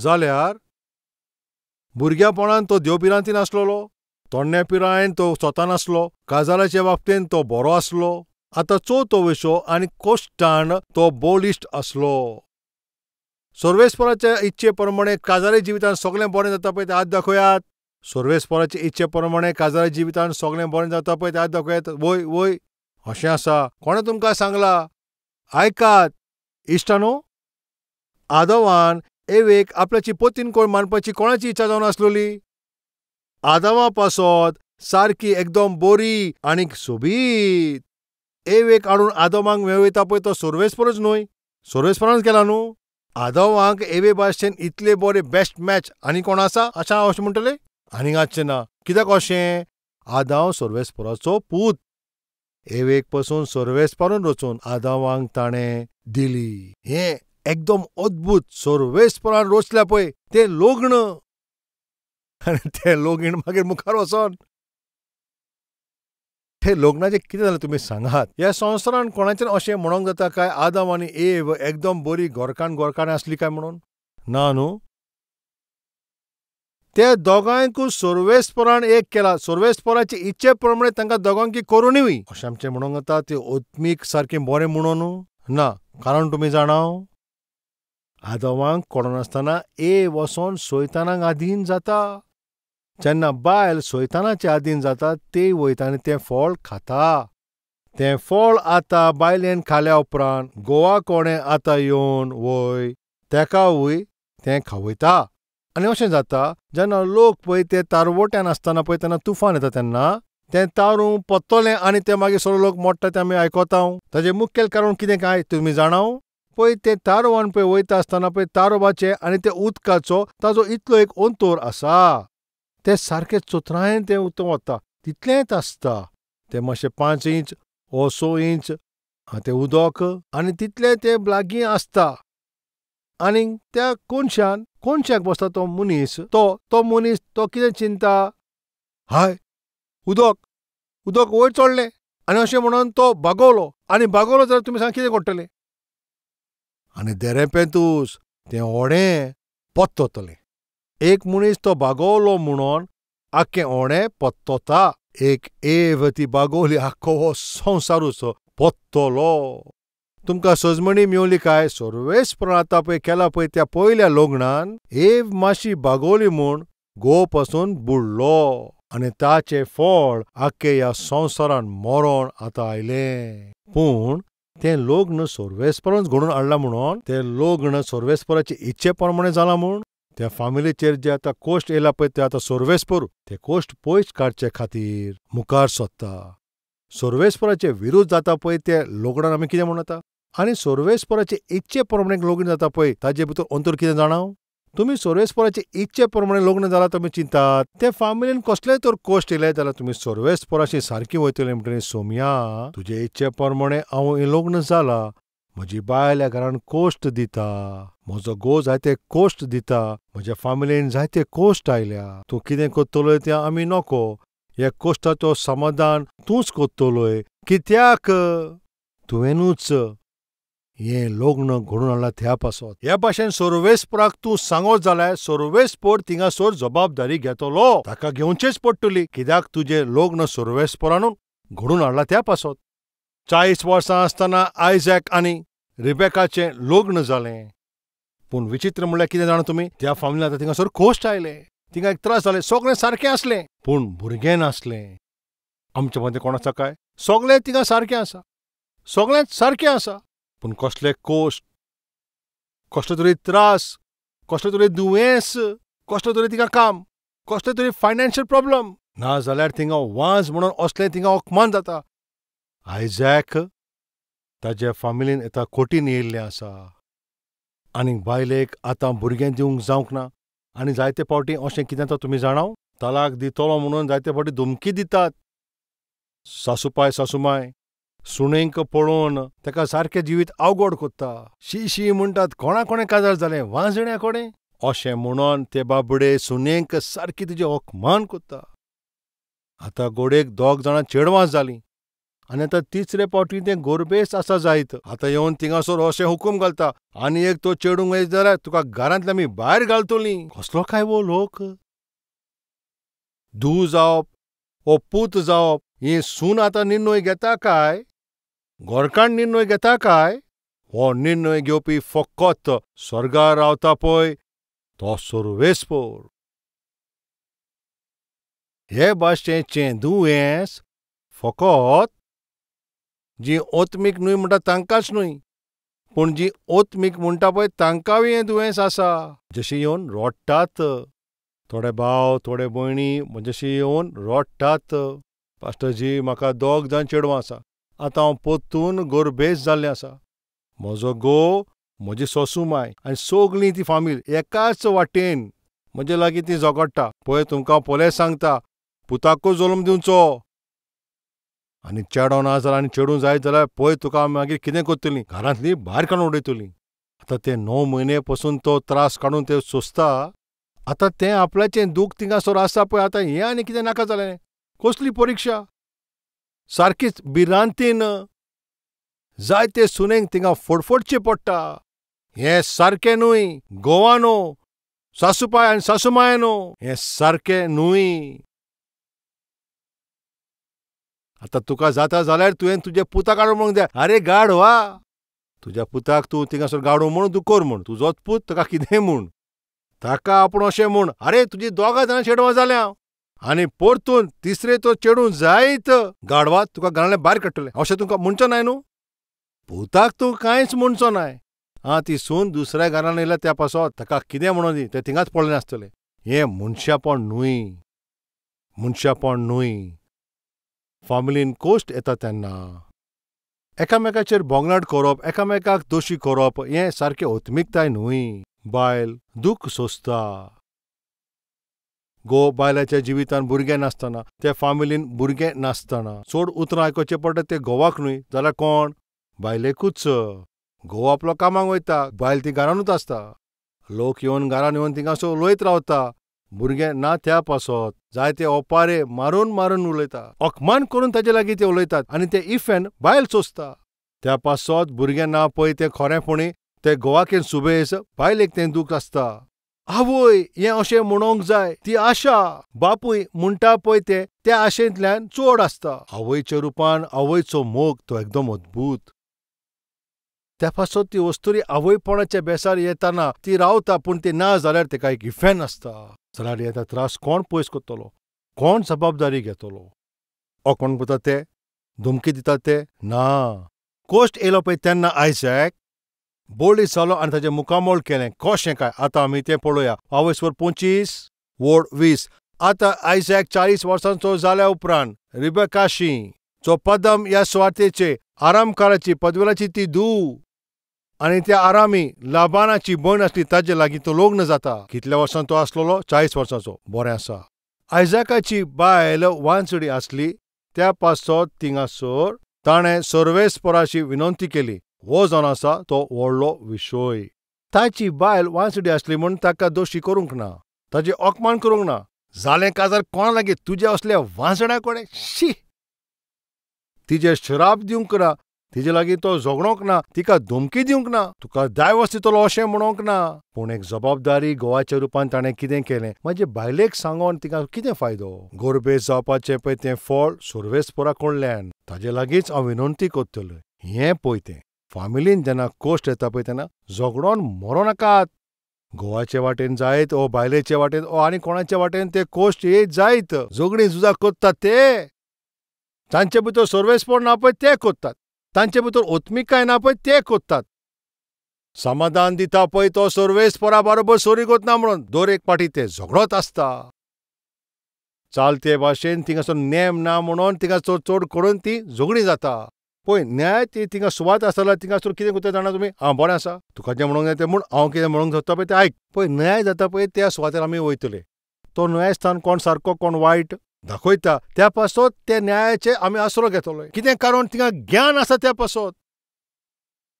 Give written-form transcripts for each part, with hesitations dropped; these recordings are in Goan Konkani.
जाल्यार भुरग्यापणान तो देवभिरांतीन आसलेलो, तोण्ण्या पिरायेन तो स्वता नासलो, काजाराचे बाबतीन तो बरो आसलो. आतां चवथो विशो आनी कोश्टान तो बोलिश्ट आसलो. सर्वेस्पराच्या इच्छे प्रमाणे काजारी जिवितान सगळें बरें जाता पळय तें हात दाखयात. सर्वेस्पराचे इच्छे प्रमाणे काजारी जिवितान सगळें बरें जाता पळय तें हात दाखयात. वय वय अशें आसा. कोणें तुमकां सांगलां? आयकात इश्टानो, आदवान एवेक आपल्याची पतीन कोण मानपाची कोणाची इच्छा जावन आसलेली? आदवा पासत सारकी एकदम बरी आनीक सोबीत एवेक हाडून आदमाक मेळयता पळय तो सर्वेस्परच न्हय, सर्वेस्परानच केला न्हू. आदवांक एवे भाशेन इतले बरे बेस्ट मॅच आनी कोण आसा अशें हांव अशें म्हणटलें? आनीक आसचें ना. कित्याक अशें? आदांव सर्वेस्पराचो पूत. एवेक पसून सर्वेस्परान रचून आदावांक ताणें दिली. हें एकदम अद्भुत. सर्वेस्परान रचल्या पळय तें लग्न, आनी तें लगीन मागीर मुखार वचोन तें लग्नाचें कितें जालें तुमी सांगात. ह्या संवसारान कोणाच्यान अशें म्हणोंक जाता काय आदम आनी एव एकदम बरी घरकान्न घरकान्न आसली काय म्हणून? ना न्हू. ते दोगांयकूय सर्वेस्परान एक केला. सर्वेस्पराचे इच्छे प्रमाणे तांकां दोगांकी करुनूय अशें आमचें म्हणोंक जाता ते आत्मीक सारकें बरें म्हणून ना. कारण तुमी जाणाव, आदवांक कळनासतना एव वचोन सैतानाक आधीन जाता. जेन्ना बायल सैतानाचे आधीन जाता ते वयता आनी तें फळ खाता. तें फळ आतां बायलेन खाल्या उपरांत गोवा कोणें आतां येवन वय तेकावूय तें खावयता. आनी अशें जाता जेन्ना लोक पळय ते तारवट्यान आसतना पळय तेन्ना तुफान येता तेन्ना तें तारूं पत्तलें आनी तें मागीर सगळे लोक मोडटा तें आमी आयकता. ताजें मुखेल कारण कितें काय तुमी जाणाव? पळय तें तारवान पळय वयता आसतना पळय तारवाचें आनी त्या उदकाचो ताजो इतलो एक अंतर आसा. तें सारकें चतुरायेन तें उदक वता तितलेंच आसता. तें मातशें 5 इंच वो 6 इंच तें उदक आनी तितलें तें लागीं आसता. आनी त्या कोनशान कोनशाक बसता तो मनीस, तो मनीस तो कितें चिंता, हाय उदक उदक वयर चडलें आनी अशें म्हणून तो बागवलो. आनी बागवलो जाल्यार तुमी सांग कितें करतले? आनी देरेपेंतूस तें होडें पत्ततलें. एक मनीस तो बागवलो म्हणून आख्खें होडें पत्तता. एक एव ती बागवली आख्खो हो संवसारूच पत्तलो. तुमकां सजमणी मेवली काय? सर्वेस्परान आतां पळय केला पळय त्या पयल्या लग्नान एव मातशी बागवली म्हूण घोव पासून बुडलो आनी ताचें फळ आख्खे ह्या संवसारान मरण आतां आयलें. पूण तें लग्न सर्वेस्परानच घडोवन हाडलां म्हणून, तें लग्न सर्वेस्पराचे इच्छे प्रमाणे जालां म्हूण त्या फामिलीचेर जे आतां कोश्ट येयला पळय ते आतां सर्वेस्पर ते कोश्ट पयस काडचे खातीर मुखार सोदता. सर्वेस्पराचे विरुद्ध जाता पळय ते लग्नान आमी कितें म्हणटा? आनी सर्वेस्पराचे इच्छे प्रमाणे लग्न जाता पळय ताजे भितर अंतर कितें जाणाव? तुमी सर्वेस्पराचे इच्छे प्रमाणे लग्न जालां तुमी चिंतात ते फामिलीन कसलेय तर कोश्ट येयले जाल्यार तुमी सर्वेस्पराशी सारकी वयतली म्हणटली, सोमया तुजे इच्छे प्रमाणे हांव हें लग्न जाला, म्हजी बायल ह्या घरान कोश्ट दिता, म्हजो घोव जायते कोश्ट दिता, म्हज्या फामिलीन जायते कोश्ट आयल्या, तूं कितें करतलोय तें आमी नको, ह्या कोश्टाचो समाधान तूंच करतलोय, कित्याक तुवेंनूच हें लग्न घडोवन हाडलां त्या पासत. ह्या भाशेन सर्वेस्पराक तूं सांगत जाल्यार सर्वेस्पर थिंगासर जबाबदारी घेतलो, ताका घेवचेच पडटली, कित्याक तुजें लग्न सर्वेस्परानूच घडोवन हाडलां त्या पासत. 40 वर्सां आसतना आयजॅक आनी रिबेकाचें लग्न जालें. पूण विचित्र म्हणल्यार कितें जाणा तुमी? त्या फामिलीन आतां थिंगासर कोश्ट आयले, थिंगा एक त्रास जाले, सगळें सारकें आसलें पूण भुरगें नासलें. आमचे मदें कोण आसा काय? सगळें थिंगा सारकें आसा, सगळेंच सारकें आसा, पूण कसले कोश्ट, कसलो तरी त्रास, कसलो तरी दुयेंस, कसलो तरी थिंगा काम, कसलो तरी फायनान्शियल प्रॉब्लम, ना जाल्यार थिंगा वाज म्हणून असलें थिंगा अपमान जाता. आयजॅक ताज्या फामिलीन आतां कोटीन येयल्लें आसा आनी बायलेक आतां भुरगें दिवंक जावंक ना. आनी जायते फावटी अशें कितें जाता तुमी जाणाव? तलाक दितलो म्हणून जायते फावटी धमकी दितात. सासूपाय सासूमाय सुणेंक पळोवन ताका सारकें जिवीत अवघड कोत्ता. शी शी म्हणटात, कोणा कोणें काजार जालें, वाजण्या कोणें अशें म्हणून ते बाबडे सुनेंक सारकी तुजें अपमान कोत्ता. आतां गोडेक 2 जाणां चेडवां जालीं आनी आतां तिसरे पावटी तें गोरबेस आसा जायत. आतां येवन थिंगासर अशें हुकूम घालता आनी एक तो चेडूंक वयत जाल्यार तुका घरांतल्यान आमी भायर घालतलीं. कसलो काय वो लोक? धूव जावप वो पूत जावप ही सून आतां निर्णय घेता काय घरकान्न निर्णय घेता काय? हो निर्णय घेवपी फकत स्वर्गार रावता पळय तो सर्वेस्पोर. हे भाशेचें दुयेंस फकत जीं ओत्मीक न्हय म्हणटा तांकांच न्हय, पूण जीं ओत्मीक म्हणटा पळय तांकांय हें दुयेंस आसा. जशें येवन रडटात थोडे भाव थोडे भयणी म्हजेशी येवन रडटात, पास्टरजी म्हाका 2 जाण चेडवां आसा, आतां हांव परतून गोरबेस जाल्लें आसा. म्हजो घोव, म्हजी सोसूमाय आनी सगळीं ती फामील एकाच वाटेन म्हजे लागीं ती झगडटा. पळय तुमकां पयलें सांगता, पुताकूच जल्म दिवचो आनी चेडो ना जाल्यार आनी चेडूं जायत जाल्यार पळय तुका मागीर कितें करतलीं, घरांतलीं भायर काडून उडयतलीं. आतां ते 9 म्हयने पसून तो त्रास काडून ते सोंसता. आतां तें आपल्याचें दूख थिंगासर आसा पळय. आतां हें आनी कितें नाका जालें? कसली परिक्षा? सारकीच भिरांतीन जायते सुनेक थिंगा फडफडचें पडटा. हें सारकें न्हय घोवानो, सासूपाय आनी सासूमायनो, हें सारकें न्हय. आतां तुका जाता जाल्यार तुवें तुज्या पुताक हाडून म्हणूंक जाय, आरे गाडवा, तुज्या पुताक तूं थिंगासर गाडो म्हूण तूं कर म्हूण, तुजोच पूत ताका कितेंय म्हूण, ताका आपूण अशें म्हूण, आरे तुजी 2 जाणां चेडवां जाल्या आनी परतून तिसरे तो चेडूं जायत गाडवा तुका घरांतल्यान भायर काडटलें, अशें तुका म्हणचो नाय न्हू? पुताक तूं कांयच म्हणचो नाय. आं, ती सून दुसऱ्या घरान येयल्या त्या पासत ताका कितें म्हणून दी, तें थिंगाच पडलें आसतलें. हें मनशापण न्हय, मनशापण न्हय. फामिलीन कोश्ट येता तेन्ना एकामेकाचेर बोंगलाट करप, एकामेकाक दोशी करप हें सारकें ओत्मिकताय न्हय. बायल दूख सोंसता. घोव बायलाच्या जिवितान भुरगें नासतना, त्या फामिलीन भुरगें नासतना चड उतरां आयकुचें पडटा तें घोवाक न्हय जाल्यार कोण? बायलेकूच. घोव आपलो कामाक वयता, बायल ती घरानूच आसता. लोक येवन घरान येवन थिंगासर उलयत रावता. भुरगें ना त्या पासत जायते ओपारे मारून मारून उलयता, अपमान करून ताजे लागीं ते उलयतात आनी ते इफेन बायल सोंसता. त्या पासत भुरगें ना पळय तें खरेंपणी ते घोवाक सुबेज, बायलेक तें दूख आसता. आवय हें अशें म्हणोंक जाय ती आशा, बापूय म्हणटा पळय तें त्या आशेंतल्यान चड आसता. आवयच्या रुपान आवयचो मोग तो एकदम अद्भूत. त्या पासत ती वस्तुरी आवयपणाच्या बेसार येताना ती रावता, पूण ती ना जाल्यार ताका एक इफेन आसता. जाल्यार येता त्रास कोण पयस करतलो? कोण जबाबदारी घेतलो? कोण करता ते? धमकी दिता ते? ना. कोश्ट येयलो पळय तेन्ना आयजॅक बोळी जालो आनी ताचें मुखामोळ केलें. कशें काय? आतां आमी तें पळोवया. आवयसवर 25:20. आतां आयजॅक 40 वर्सांचो जाल्या उपरांत रिबेकाशी जो पदम ह्या सुवातेचे आरामकाराची पदवेलाची ती धूव आनी त्या आरामी लाबानाची भयण आसली ताजे लागीं तो लग्न जाता. कितल्या वर्सां तो आसलेलो? 40 वर्सांचो. बरें आसा. आयजॅकाची बायल वांचडी आसली. त्या पासत थिंगासर ताणें सर्वेस्पराशी विनंती केली. हो जावन आसा तो व्हडलो विशय. ताची बायल वांचडी आसली म्हूण ताका दोशी करूंक ना, ताजें अपमान करूंक ना. जालें काजार कोणा लागीं? तुज्या असल्या वांचड्या कडेन? शी! तिजेर श्राप दिवंक ना, तिजे लागीं तो झगडोंक ना, तिका धमकी दिवंक ना, तुका दायवस दितलो अशें म्हणोंक ना. पूण एक जबाबदारी घोवाच्या रुपान ताणें कितें केलें? म्हजे बायलेक सांगोन तिका कितें फायदो? गोरबेस जावपाचें पळय तें फळ सर्वेस्परा कडल्यान. ताजे लागींच हांव विनंती करतलें. हें पळय तें फामिलीन जेन्ना कोश्ट येता पळय तेन्ना झगडोन मरों नाकात. घोवाचे वाटेन जायत ओ बायलेचे वाटेन ओ आनी कोणाचे वाटेन ते कोश्ट येत जायत. झगडीं झुजां करतात ते तांचे भितर सर्वेस्पण ना पळय ते करतात, तांचे भितर ओत्मिकाय ना पळय ते करतात. समाधान दिता पळय तो सर्वेस्परा बरोबर सोरी कोतना म्हणून दर एक पाटी ते झगडत आसता. चालते भाशेन थिंगासर नेम ना म्हणून थिंगा चड चड करून ती झगडीं जाता. पळय न्याय ती थिंगा सुवात आसता जाल्यार थिंगासर कितें करता जाणा तुमी? आं बरें आसा, तुका जें म्हणूंक जाय तें म्हूण, हांव कितें म्हणूंक सोदता पळय तें आयक. पळय न्याय जाता पळय त्या सुवातेर आमी वयतले. तो न्यायस्थान कोण सारको कोण वायट दाखयता त्या पासत त्या न्यायाचे आमी आसरो घेतले. कितें कारण थिंगा ज्ञान आसा. त्या पासत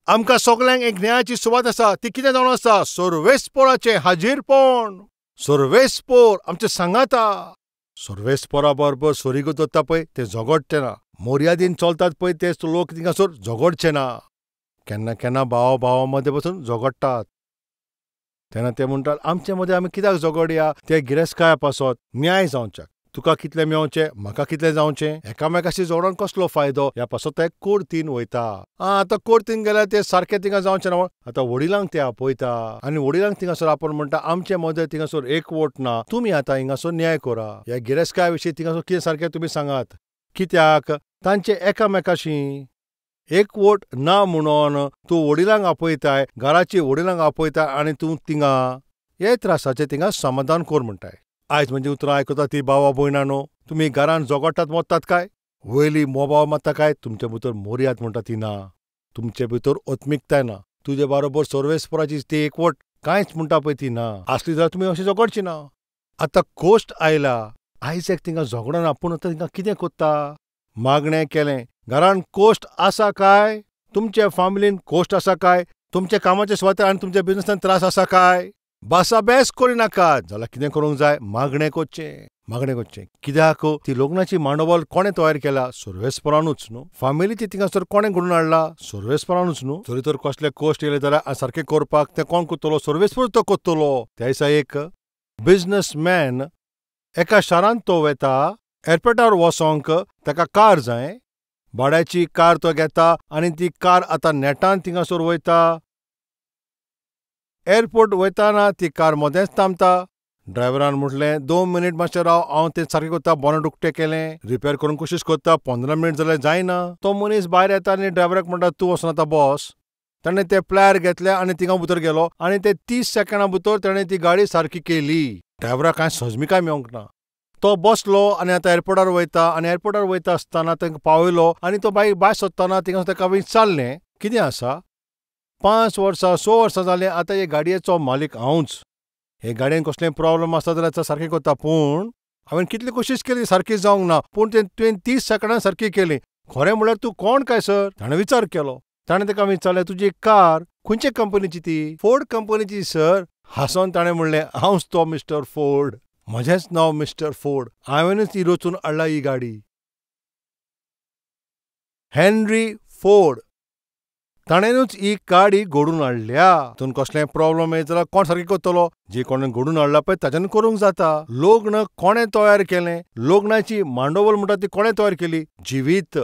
आमकां सगल्यांक एक न्यायाची सुवात आसा. ती कितें जावन आसा? सर्वेस्पराचें हाजीरपण. सर्वेस्पोर आमचें सांगाता. सर्वेस्परा बरोबर सोरीगो दवरता पळय तें झगडटे ना. मोर्यादीन चलतात पळय ते लोक थिंगासर झगडचे ना. केन्ना केन्ना भावा भावा मदें पसून झगडटात. तेन्ना ते म्हणटात आमचे मदें आमी कित्याक झगडया, ते गिरेस्तकाया पासत न्याय जावच्याक, तुका कितलें मेवचें म्हाका कितलें जावचें, एकामेकाशी झगडोन कसलो फायदो, ह्या पासत ते कोर्तीन वयता. आं आतां कोर्तीन गेल्यार ते सारकें थिंगा जावचें ना. आतां वडिलांक ते आपयता आनी वडिलांक थिंगासर आपोवन म्हणटा आमचे मदें थिंगासर एकवट ना, तुमी आतां हिंगासर न्याय करा. ह्या गिरेस्तकाया विशीं थिंगासर कितें सारकें तुमी सांगात, कित्याक तांचे एकामेकाशी एकवट ना म्हणून तूं वडिलांक आपयताय, घराची वडिलांक आपयताय आनी तूं थिंगा हे त्रासाचें थिंगा समाधान कर म्हणटाय. आयज म्हणजे उतरां आयकता ती भावा भयणानो, तुमी घरान झगडटात मोत्तात काय, वयली मोबाव मारता काय, तुमचे भितर मोर्याद म्हणटा ती ना, तुमचे भितर आत्मिकताय ना, तुजे बारोबर सर्वेस्पराची ती एकवट कांयच म्हणटा पळय ती ना आसली जाल्यार तुमी अशी झगडची ना. आतां कोश्ट आयला, आयज एक थिंगा झगडना, पूण आतां थिंगा कितें कोत्ता, मागणें केलें, घरान कोश्ट आसा काय, तुमच्या फामिलीन कोश्ट आसा काय, तुमच्या कामाच्या सुवातेर आनी तुमच्या बिजनसान त्रास आसा काय, भासाभेस करिनाकात जाल्यार कितें करूंक जाय, मागणें करचें, मागणें करचें. कित्याक ती लग्नाची मांडवल कोणें तयार केला, सर्वेस्परानूच न्हू. फामिलीची थिंगासर कोणें घडोवन हाडला, सर्वेस्परानूच न्हू. जरी तर कसले कोश्ट येयले जाल्यार सारकें करपाक तें कोण करतलो, सर्वेस्पर तो करतलो. त्या दिसा एक बिजनसमॅन एका शारांत तो वेता, एअरपोर्टार वचोंक ताका कार जाय, भाड्याची कार तो घेता आनी ती कार आतां नेटान थिंगासर वयता. एअरपोर्ट वयताना ती कार मदेंच थांबता. ड्रायव्हरान म्हटलें 2 मिनीट मातशें राव, हांव तें सारकें करता, बोनेट उक्तें केलें, रिपेर करूंक कोशिश करता, 15 मिनीट जाल्यार जायना. तो मनीस भायर येता आनी ड्रायव्हराक म्हणटा तूं वचून आतां बस. ताणें ते प्लायर घेतले आनी थिंगा भितर गेलो आनी ते 30 सेकंडां भितर ताणें ती गाडी सारकी केली. ड्रायव्हराक कांय सजमिकाय मेवंक ना. तो बसलो आनी आतां एअरपोर्टार वयता आनी एअरपोर्टार वयता आसतना तांकां पावयलो आनी तो बाय भायर सोदतना थिंगा ताका विचारलें कितें आसा, 5 वर्सां 6 वर्सां जालीं आतां हे गाडयेचो मालीक हांवूच, हे गाडयेन कसलें प्रॉब्लम आसता जाल्यार सारकें करता, पूण हांवें कितली कोशिश केली सारकी जावंक ना, पूण तें तुवें 30 सेकंडां सारकी केली, खरें म्हणल्यार तूं कोण काय सर? ताणें विचार केलो. ताणें ताका विचारलें तुजी कार खंयचे कंपनीची ती? फोर्ड कंपनीची सर. हांसोन ताणें म्हणलें हांवच तो मिस्टर फोर्ड, म्हजेंच नांव मिस्टर फोर्ड, हांवेंच ही रचून हाडला ही गाडी. हेनरी फोर्ड ताणेंच ही गाडी घडून हाडल्या. तितून कसलें प्रॉब्लम येत जाल्यार कोण सारकें करतलो, जे कोणें घडून हाडला पळय ताच्यान करूंक जाता. लग्न कोणें तयार केलें, लग्नाची मांडवल म्हणटा ती कोणें तयार केली, जिवीत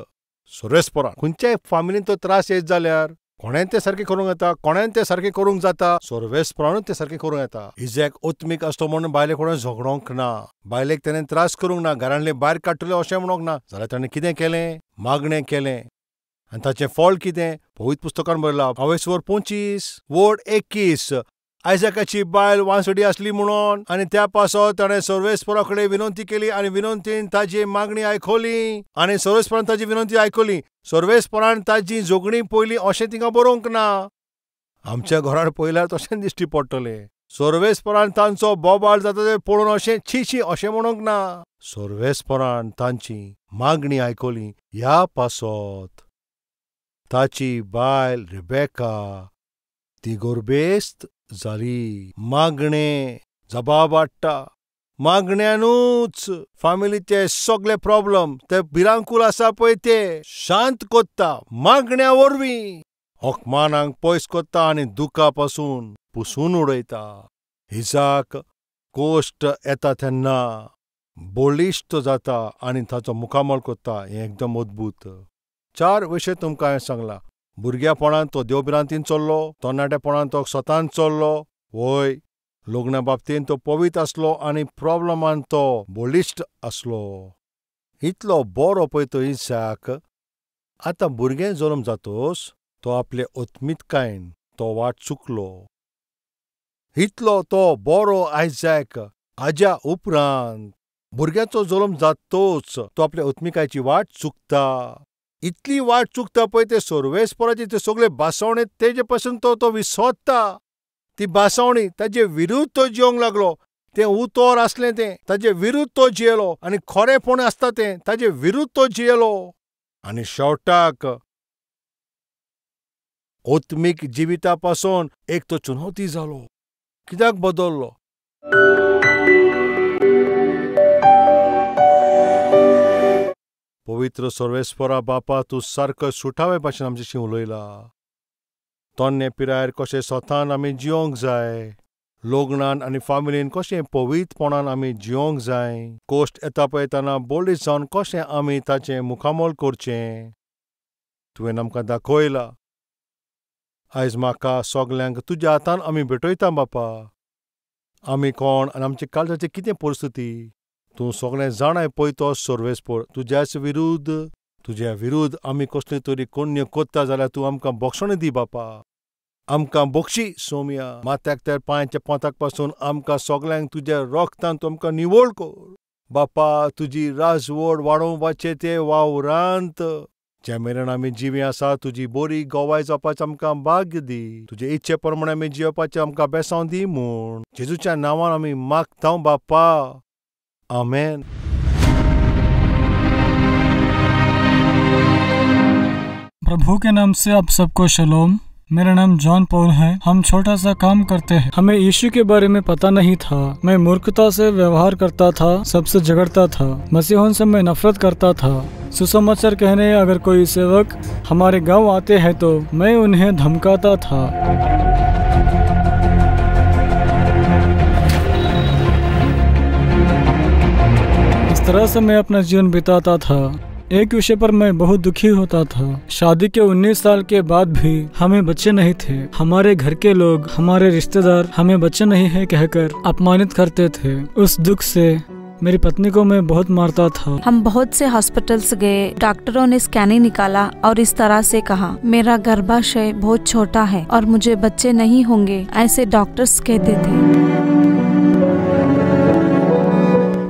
सर्वेस्परान. खंयच्याय फामिलीन तो त्रास येत जाल्यार कोणें तें सारकें करूंक येता, कोणें तें सारकें करूंक जाता, सर्वेस्परानूच तें सारकें करूंक येता. इजॅक आत्मीक आसलो म्हणून बायलेक कोणें झगडोंक ना, बायलेक ताणें त्रास करूंक ना, घरांतले भायर काडटले अशें म्हणूंक ना, जाल्यार ताणें कितें केलें, मागणें केलें. आनी ताचें फळ कितें, पवित्र पुस्तकान बरयलां, अवेस्वर 25:21, आयजॅकाची बायल वांसडी आसली म्हणून आनी त्या पासत ताणें सर्वेस्परा कडेन विनंती केली आनी विनंतीन ताजी मागणी आयकली आनी सर्वेस्परान ताजी विनंती आयकली. सर्वेस्परान ताजी झगडीं पयलीं अशें थिंगा बरोवंक ना. आमच्या घरान पळयल्यार तशें दिश्टी पडटलें. सर्वेस्परान तांचो बोबाळ जाता तें पळोवन अशें छी छी अशें म्हणूंक ना. सर्वेस्परान तांची मागणी आयकली. ह्या पासत ताची बायल रिबेका ती गोरबेस्त जाली. मागणें जबाब हाडटा. मागण्यानूच फामिलीचे सगळे प्रॉब्लम ते भिरांकूल आसा पळय ते शांत कोत्ता मागण्या वरवीं, अपमानांक पयस कोत्ता आनी दुखा पासून पुसून उडयता. इजाक कोश्ट येता तेन्ना बळिश्ट जाता आनी ताचो मुखामळ कोत्ता. हें एकदम अद्भूत. 4 विशय तुमकां हांवें सांगला. भुरग्यापणांत तो देवभिरांतीन चल्लो, तरणाटेपणांत तो स्वतान चल्लो, वय लग्ना बाबतीन तो पवित्र आसलो आनी प्रॉब्लमान तो बळिश्ट आसलो. इतलो बरो पळय तो इजाक. आतां भुरगें जल्म जातोच तो आपले आत्मिकतायेन तो वाट चुकलो. इतलो तो बरो आयजॅक आज्या उपरांत भुरग्याचो जल्म जातोच तो आपले आत्मिकायेची वाट चुकता. इतली वाट चुकता पळय ते सर्वेस्पराचे ते सगळे भासावणे तेजे पासून तो तो विसरता. ती भासावणी ताजे विरुद्ध तो जिवंक लागलो. तें उतर आसलें तें ताजे विरुद्ध तो जियेलो आनी खरेंपण आसता तें ताजे विरुद्ध तो जियेलो. आनी शेवटाक आत्मीक जिविता पासून एक तो चुनवती जालो. कित्याक बदल्लो? पवित्र सर्वेस्परा बापा, तूं सारको सुटावे भाशेन आमच्याशी उलयला. तन्ने पिरायेर कशें स्वतान आमी जियोंक जाय, लग्नान आनी फामिलीन कशें पवित्रपणान आमी जियोंक जाय, कोश्ट येता पळयतना बळीस जावन कशें आमी ताचें मुखामोल करचें तुवें आमकां दाखयला. आयज म्हाका सगल्यांक तुज्या हातान आमी भेटयता बापा. आमी कोण आनी आमच्या काळजाची कितें परिस्थिती तूं सगळें जाणाय पळय. तो सर्वेस्पर तुज्याच विरुद्ध, तुज्या विरुद्ध आमी कसली तरी कोण्य कोत्ता जाल्यार तूं आमकां बक्षणी दी बापा. आमकां बक्षी सोमया. माथ्याक तर पांयच्या पोंताक पासून आमकां सगल्यांक तुज्या रोगतान तूं आमकां निवळ कर बापा. तुजी राजवड वाडोवपाचें ते वावरांत जे मेरेन आमी जिवी आसा तुजी बरी गवाय जावपाचें आमकां भाग्य दी. तुजे इच्छे प्रमाणे आमी जियोवपाचें आमकां बेसांव दी म्हूण जेजूच्या नांवान आमी मागता बापा. आमेन. प्रभु के नाम से आप सबको शलोम। मेरा नाम जॉन पॉल है। हम छोटा सा काम करते हैं। हमें यीशु के बारे में पता नहीं था। मैं मूर्खता से व्यवहार करता था, सबसे झगड़ता था, मसीहों से मैं नफरत करता था। सुसमाचार कहने अगर कोई सेवक हमारे गांव आते हैं तो मैं उन्हें धमकाता था। इस तरह से मैं अपना जीवन बिताता था। एक विषय पर मैं बहुत दुखी होता था। शादी के 19 साल के बाद भी हमें बच्चे नहीं थे। हमारे घर के लोग, हमारे रिश्तेदार हमें बच्चे नहीं है कहकर अपमानित करते थे। उस दुख से मेरी पत्नी को मैं बहुत मारता था। हम बहुत से हॉस्पिटल्स गए। डॉक्टरों ने स्कैनिंग निकाला और इस तरह से कहा, मेरा गर्भाशय बहुत छोटा है और मुझे बच्चे नहीं होंगे, ऐसे डॉक्टर्स कहते थे।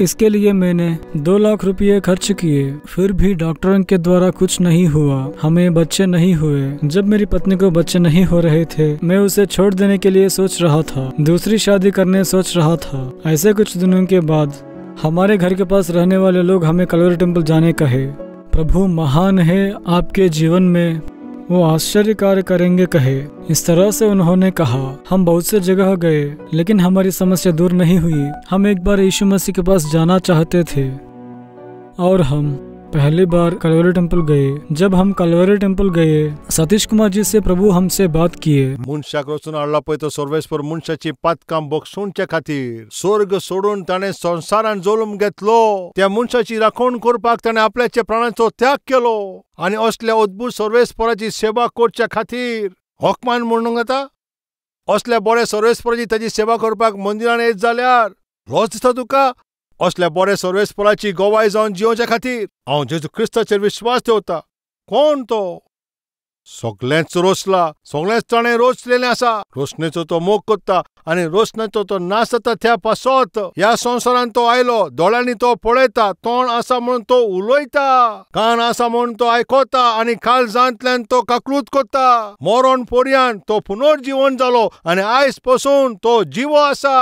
इसके लिए मैंने 2 लाख रुपये खर्च किए, फिर भी डॉक्टरों के द्वारा कुछ नहीं हुआ। हमें बच्चे नहीं हुए। जब मेरी पत्नी को बच्चे नहीं हो रहे थे, मैं उसे छोड़ देने के लिए सोच रहा था, दूसरी शादी करने सोच रहा था। ऐसे कुछ दिनों के बाद हमारे घर के पास रहने वाले लोग हमें कलवरी टेम्पल जाने कहे। प्रभु महान है, आपके जीवन में वो आश्चर्य कार्य करेंगे कहे। इस तरह से उन्होंने कहा। हम बहुत से जगह गए, लेकिन हमारी समस्या दूर नहीं हुई। हम एक बार यीशु मसीह के पास जाना चाहते थे और हम पहली बार कलवरी टेम्पल गए। जब हम कलवरी टेम्पल गए, सतीश कुमार जी से प्रभु हमसे बात किए। मनशाक रचून हाडला पळय तो सर्वेस्पर मनशाची पातकां बक्षुंचे खातीर स्वर्ग सोडून ताणें संवसारान जल्म घेतलो. त्या मनशाची राखण करपाक ताणें आपल्याच्या प्राणाचो त्याग केलो आनी असल्या अद्भुत सर्वेस्पराची सेवा करच्या खातीर हकमान म्हणूंक जाता. असल्या बऱ्या सर्वेस्पराची ताची सेवा करपाक मंदिरान येत जाल्यार लज दिसता तुका? असल्या बऱ्या सर्वेस्पराची गवाय जावन जियोवच्या खातीर हांव जेजू क्रिस्ताचेर विश्वास दवरता. कोण तो? सगळेंच रोसला, सगळेंच ताणें रोचलेलें आसा. रोसणेचो तो मोग करता आनी रोसण्याचो तो नाश जाता. त्या पासत ह्या संवसारान तो आयलो. दोळ्यांनी तो पळयता, तोंड आसा म्हणून तो उलयता, कान आसा म्हणून तो आयकता आनी काळजांतल्यान तो काकलूत करता. मरण पर्यंत तो पुनर्जीवन जालो आनी आयज पसून तो जिवो आसा.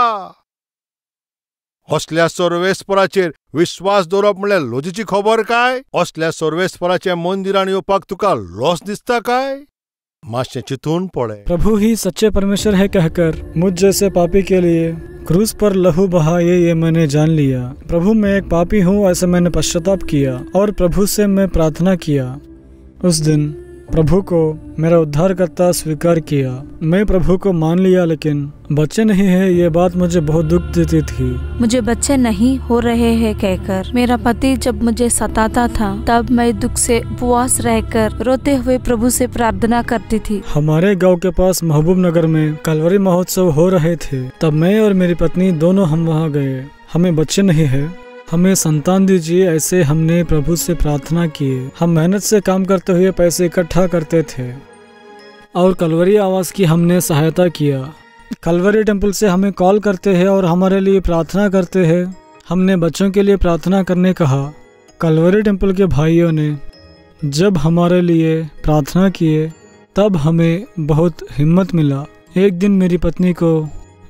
असल्या सर्वेस्पराचेर विश्वास दवरप म्हणल्यार लजेची खबर काय? असल्या सर्वेस्पराच्या मंदिरान येवपाक तुका लज दिसता काय? मातशें चिंतून पळय. प्रभु ही सच्चे परमेश्वर है कहकर मुझ जैसे पापी के लिए क्रूस पर लहू बहाए ये मैंने जान लिया। प्रभु मैं एक पापी हूँ ऐसे मैंने पश्चाताप किया और प्रभु से मैं प्रार्थना किया। उस दिन प्रभु को मेरा उद्धारकर्ता स्वीकार किया। मैं प्रभु को मान लिया, लेकिन बच्चे नहीं है ये बात मुझे बहुत दुख देती थी। मुझे बच्चे नहीं हो रहे हैं कहकर मेरा पति जब मुझे सताता था, तब मैं दुख से उपवास रहकर रोते हुए प्रभु से प्रार्थना करती थी। हमारे गांव के पास महबूब नगर में कलवरी महोत्सव हो रहे थे। तब मैं और मेरी पत्नी दोनों हम वहाँ गए। हमें बच्चे नहीं है, हमें संतान दीजिए, ऐसे हमने प्रभु से प्रार्थना की। हम मेहनत से काम करते हुए पैसे इकट्ठा करते थे और कलवरी आवास की हमने सहायता किया। कलवरी टेम्पल से हमें कॉल करते हैं और हमारे लिए प्रार्थना करते हैं। हमने बच्चों के लिए प्रार्थना करने कहा। कलवरी टेम्पल के भाइयों ने जब हमारे लिए प्रार्थना किए तब हमें बहुत हिम्मत मिला। एक दिन मेरी पत्नी को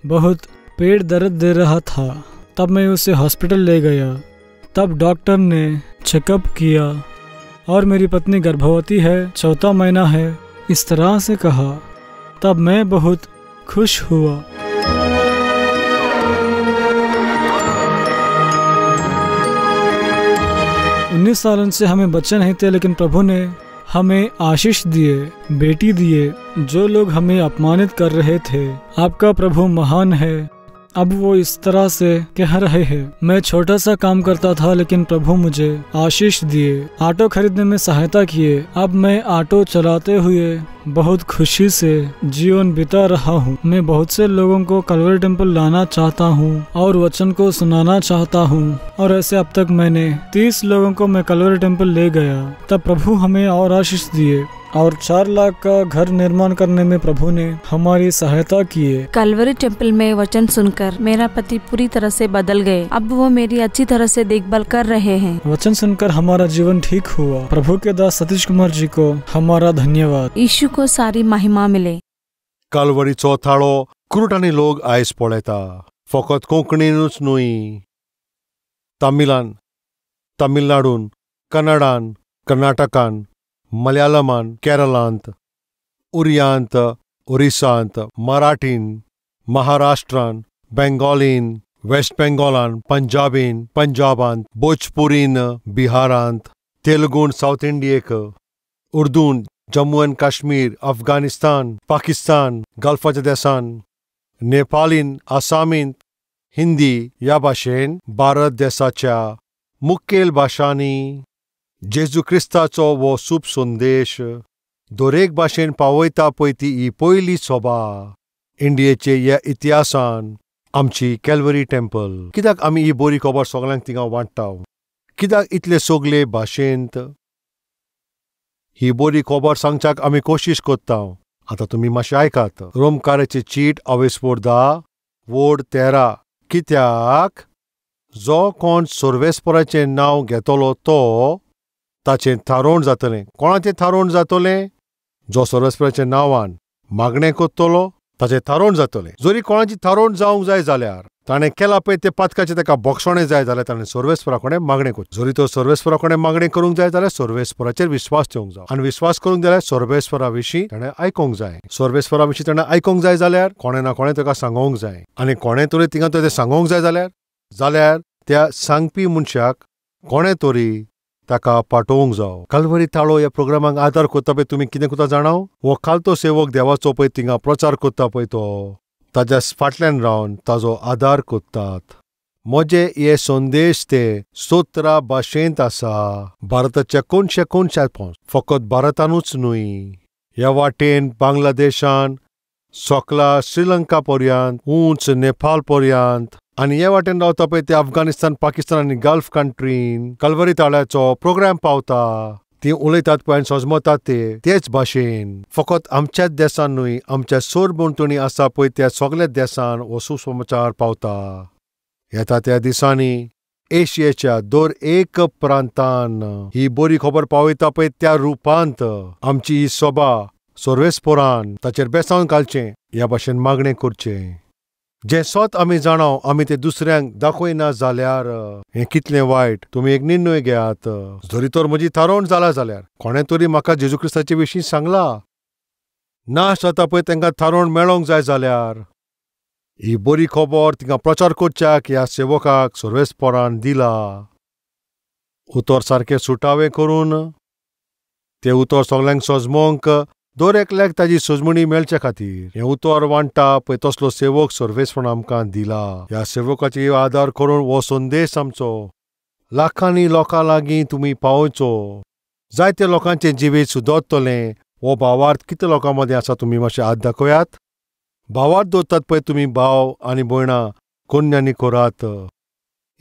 बहुत पेट दर्द दे रहा था, तब मैं उसे हॉस्पिटल ले गया। तब डॉक्टर ने चेकअप किया और मेरी पत्नी गर्भवती है, चौथा महीना है, इस तरह से कहा। तब मैं बहुत खुश हुआ। 19 सालों से हमें बच्चे नहीं थे, लेकिन प्रभु ने हमें आशीष दिए, बेटी दिए। जो लोग हमें अपमानित कर रहे थे, आपका प्रभु महान है। अब वो इस तरह से कह रहे हैं। मैं छोटा सा काम करता था, लेकिन प्रभु मुझे आशीष दिए, ऑटो खरीदने में सहायता किए। अब मैं ऑटो चलाते हुए बहुत खुशी से जीवन बिता रहा हूँ। मैं बहुत से लोगों को कलवरी टेम्पल लाना चाहता हूँ और वचन को सुनाना चाहता हूँ। और ऐसे अब तक मैंने 30 लोगों को मैं कलवरी टेम्पल ले गया। तब प्रभु हमें और आशीष दिए और 4 लाख का घर निर्माण करने में प्रभु ने हमारी सहायता की। कलवरी टेम्पल में वचन सुनकर मेरा पति पूरी तरह से बदल गए। अब वो मेरी अच्छी तरह से देखभाल कर रहे हैं। वचन सुनकर हमारा जीवन ठीक हुआ। प्रभु के दास सतीश कुमार जी को हमारा धन्यवाद। यीशु को सारी महिमा मिले। कालवरीचो थाळो कुरुटांनी लोक आयज पळयता, फकत कोंकणीनूच न्हय, तमिलान, तमिळनाडून, कन्नडान, कर्नाटकान, मलयालमान, केरलांत, उरियांत, ओरिसांत, मराठीन, महाराष्ट्रान, बेंगॉलीन, वेस्ट बेंगॉलान, पंजाबीन, पंजाबांत, भोजपुरीन, बिहारांत, तेलुगून सावथ इंडियेक, उर्दून, जम्मू एंड काश्मीर, अफगाणिस्तान, पाकिस्तान, गल्फाच्या देसान, नेपालीन, आसामीन, हिंदी ह्या भाशेन भारत देसाच्या मुखेल भाशांनी जेजू क्रिस्ताचो हो सूप संदेश दरेक भाशेन पावयता पळय ती ही पयली सभा इंडियेचे ह्या इतिहासान आमची कॅलवरी टेम्पल. कित्याक आमी ही बरी खबर सगळ्यांक थिंगा वांट्टा? कित्याक इतले सगळे भाशेंत ही बरी खबर सांगच्याक आमी कोशिश करता? आतां तुमी मातशें आयकात. रोमकाराची चीट अवेस्पोर 10 वोड 13. कित्याक जो कोण सर्वेस्पराचें नांव घेतलो तो ताचें थारोवण जातलें. कोणाचें थारोवण जातलें? जो सर्वेस्पराच्या नांवान मागणें करतलो ताचें थारोवण जातलें. जरी कोणाची थारोवण जावंक जाय जाल्यार ताणें केलां पळय तें पातकाचें ताका बक्षणें जाय जाल्यार ताणें सर्वेस्परा कडेन मागणें करचें. जरी तो सर्वेस्परा कडेन मागणें करूंक जाय जाल्यार सर्वेस्पराचेर विस्वास ठेवंक जाय आनी विस्वास करूंक जाल्यार सर्वेस्परा विशीं ताणें आयकूंक जाय. सर्वेस्परा विशीं ताणें आयकूंक जाय जाल्यार कोणें ना कोणें ताका सांगोंक जाय आनी कोणें तरी थिंगा तें सांगोंक जाय जाल्यार त्या सांगपी मनशाक कोणें तरी ताका पाठोवंक जावो. कालवरी थाळो ह्या प्रोग्रामाक आदार करता पळय तुमी कितें करता जाणा? हो खालतो सेवक देवाचो पळय थिंगा प्रचार करता पळय तो ताज्या फाटल्यान रावन ताजो आदार करतात. म्हजे हे संदेश ते 17 भाशेंत आसा. भारताच्या कोनशे कोनशात पावस, फकत भारतानूच न्हय, ह्या वाटेन बांगलादेशान, सकला श्रीलंका पर्यंत, उंच नेपाळ पर्यंत आनी हे वाटेन रावता पळय ते अफगाणिस्तान, पाकिस्तान आनी गल्फ कंट्रीन कलवरी ताळ्याचो प्रोग्राम पावता. ती उलयतात पळय आनी सजमतात ते तेच भाशेन. फकत आमच्याच देसान न्हय, आमच्या सरभोंवतणी आसा पळय त्या सगळ्या देसान हो सुसमाचार पावता. येता त्या दिसांनी एशियेच्या दर एक प्रांतान ही बरी खबर पावयता पळय त्या रुपांत आमची ही सभा सर्वेस्परान ताचेर बेसावन घालचें ह्या भाशेन मागणें करचें. जें सत आमी जाणाव आमी तें दुसऱ्यांक दाखयना जाल्यार हें कितलें वायट. तुमी एक निर्णय घेयात. जरी तर म्हजी थारोवण जाला जाल्यार कोणें तरी म्हाका जेजू क्रिस्ताचे विशीं सांगला ना जाता पळय तांकां थारोवण मेळोंक जाय जाल्यार ही बरी खबर तिंगा प्रचार करच्याक ह्या सेवकाक सर्वेस्परान दिला. उतर सारकें सुटावें करून तें उतर सगल्यांक सजमोंक दर एकल्याक ताजी सजमणी मेळचे खातीर हें उतर वांट्टा पळय तसलो सेवक सर्वेस्परान आमकां दिला. ह्या सेवकाचेर आदार करून हो संदेश आमचो लाखांनी लोकां लागीं तुमी पावोवचो. जायते लोकांचें जिवीत सुदरतलें. हो भावार्थ कितले लोकां मदीं आसा तुमी मातशें हात दाखयात. भावार्थ दवरतात पळय तुमी भाव आनी भयणां कोन्यांनी करात.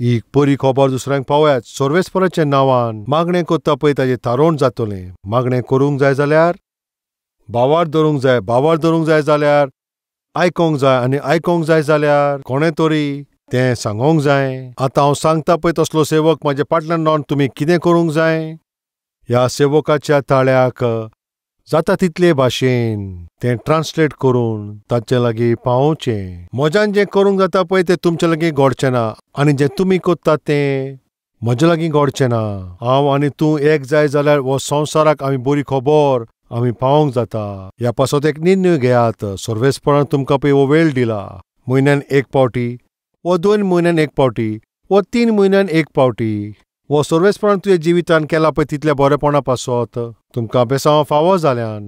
ही बरी खबर दुसऱ्यांक पावयात. सर्वेस्पराच्या नांवान मागणें करता पळय ताजें थारोवण जातलें. मागणें करूंक जाय जाल्यार भावार्थ धरूंक जाय. भावार्थ धरूंक जाय जाल्यार आयकोंक जाय आनी आयकोंक जाय जाल्यार कोणें तरी तें सांगोंक जाय. आतां हांव सांगता पळय तसलो सेवक म्हाजे फाटल्यान रावन तुमी कितें करूंक जाय. ह्या सेवकाच्या ताळ्याक जाता तितले भाशेन तें ट्रान्सलेट करून तांचे लागीं पावोवचें. म्हज्यान जें करूंक जाता पळय तें तुमचे लागीं घडचें ना आनी जें तुमी करतात तें म्हजे लागीं घडचें ना. हांव आनी तूं एक जाय जाल्यार हो संवसाराक आमी बरी खबर आमी पावोवंक जाता. ह्या पासत एक निर्णय घेयात. सर्वेस्परान तुमकां पळय हो वेळ दिला. म्हयन्यान एक पावटी वा 2 म्हयन्यान एक पावटी वा 3 म्हयन्यान एक पावटी वो सर्वेस्परान तुज्या जिवितान केला पळय तितल्या बरेपणा पासत तुमकां बेसांव फावो जाल्यान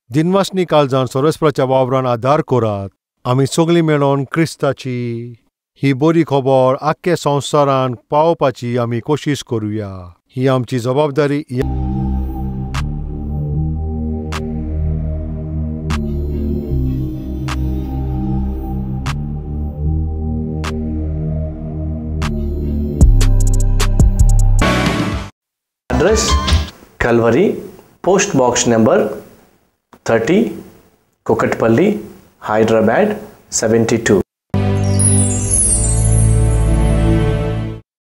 दिनवासनी काळजान सर्वेस्पराच्या वावरान आदार करात. आमी सगळीं मेळोन क्रिस्ताची ही बरी खबर आख्खे संवसारान पावोवपाची आमी कोशिश करुया. ही आमची जबाबदारी. Address Calvary, post box number 30, Kukatpally, Hyderabad 72.